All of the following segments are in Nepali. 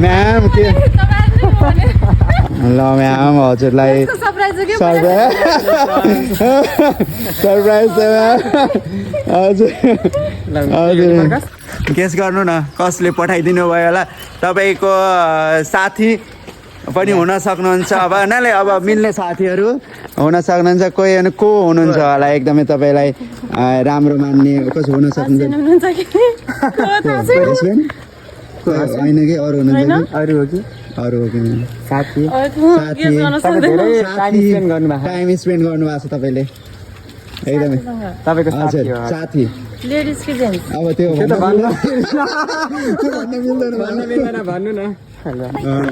म्याम के ल म्याम हजुरलाई सरप्राइज हजुर हजुर गेस गर्नु न कसले पठाइदिनु भयो होला तपाईँको साथी पनि हुन सक्नुहुन्छ अब नाले अब मिल्ने साथीहरू हुन सक्नुहुन्छ कोही अनि को हुनुहुन्छ होला एकदमै तपाईँलाई राम्रो मान्ने कसो हुन सक्नुहुन्छ होइन कि अरू हुनुहुन्छ अरू हो कि अरू हो कि साथी टाइम स्पेन्ड गर्नुभएको छ तपाईँले एकदमै तपाईँको हजुर साथी लेडिज कि जेन्ट्स अब त्यो भन्नु न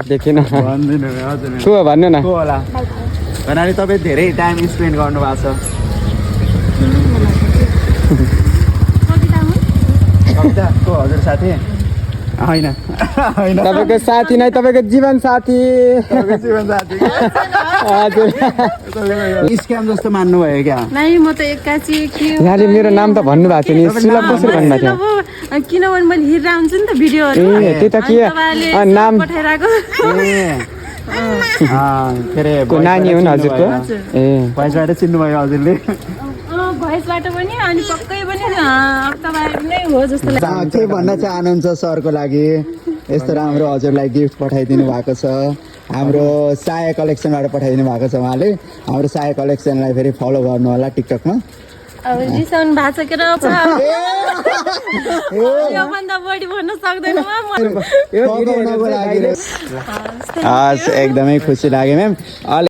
देखिन भन्दिनँ हजुर को भन्नु न को होला भन्नाले तपाईँ धेरै टाइम स्पेन्ड गर्नुभएको छ कविता को हजुर साथी होइन होइन तपाईँको साथी नै तपाईँको जीवन साथी जीवन साथी हजुर स्क्याम जस्तो मान्नुभयो क्या नै म त एक्कासी के यहाँले मेरो नाम त भन्नु भएको थियो नि सुलभ कसरी भन्नुभएको थियो किनभने मैले हेरेर आउँछु नि त भिडियोहरू ए त्यही त के नाम पठाइरहेको के अरे को नानी हुन् हजुरको ए भोइसबाट चिन्नुभयो हजुरले भोइसबाट पनि अनि पक्कै पनि तपाईँ नै हो जस्तो लाग्छ के भन्न चाहनुहुन्छ सरको लागि यस्तो राम्रो हजुरलाई गिफ्ट पठाइदिनु भएको छ हाम्रो साया कलेक्सनबाट पठाइदिनु भएको छ उहाँले हाम्रो साया कलेक्सनलाई फेरि फलो गर्नु होला टिकटकमा अब रिसाउनु भएको छ के योभन्दा बढी भन्न सक्दैन एकदमै खुसी लाग्यो म्याम